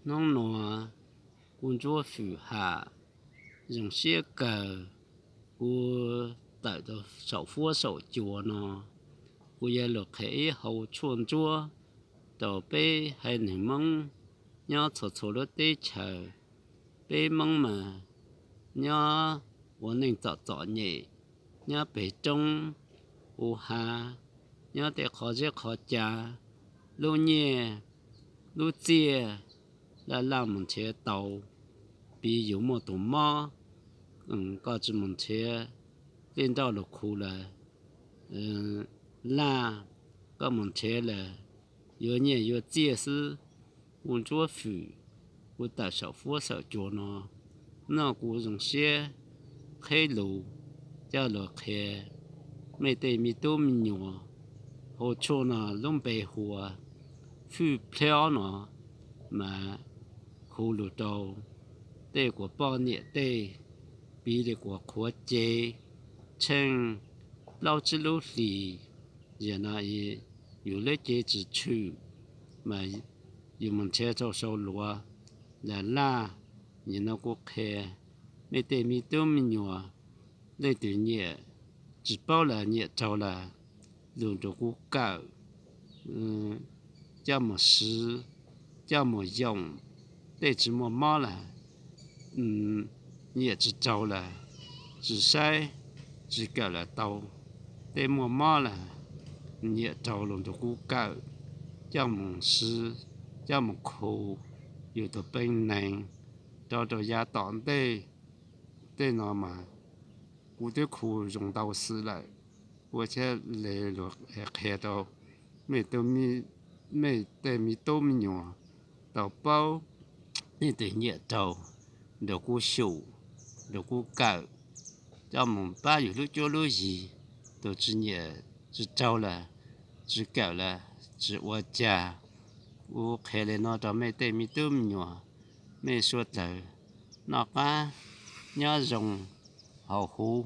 Hnub nuav kuv Ntsuab Fwm Ham zoo siab kawg, kuv tawm rau saum fuab saum cua no, kuv yuav lug qha ib hau tshuaj ntsuab rau peb haiv neeg Moob nyob txhua txhua lub teb chaws. Peb Moob mas nyob ua neej txom txom nyem, nyob peg roob ua hav, nyob tej qhov zeb qhov cav, lub nyiaj lub txiaj laj laj mus nrhiav tau. Piv yug muaj tus mob, koj tsi mus nrhiav tej nroj lug khu lawm, laj, koj mus nrhiav lawm yuav nyiaj yuav txiaj xwb. Kuv Ntsuab Fwm, kuv tawm saum fuab saum cua no, noj kuv zoo siab qheb lug coj lug qhia mej tej me tub me nyuam. Hau tshuaj no lub npe hu ua Fwj Plhaub no, mas hu lug rau tej kuas poj niam tej, piv li kuas qhuav cev tsheej plaub tsib lub hlis, yog no yus lub cev tsi tshwm, mas yus mus nrhiav rau sau luav laj laj. Yog no kuv qhia mej tej me tub me nyuam, leej twg nyiam tsi paub lawm nyiam raug lawm, lug nrug kuv kawm coj mus swv, coj mus yoom. Tej tsi muaj mob lawm, nyiam tsi raug lawm, tsi saib tsi kawm lawm tau. Tej muaj mob lawm, nyiam raug lug nrug kuv kawm coj mus swv, coj mus khu yus tug peeb neeg rau rau yav tom ntej. Tej no mas kuv twb khu zoo ntau xwb lawm, ua thiaj le lug qhia rau mej tej me tub me nyuam tau paub. Leej twg nyiam raug, nrug kuv xyum, nrug kuv kawm, coj mus pab yus lub cuab lub yig. Tus tsi nyiam tsi raug lawm, tsi kawm lawm, tsi ua cas. Kuv qhia le no rau mej tej me tub me nyuam, mej suav dlawg noj qab nyob zoo, haus huv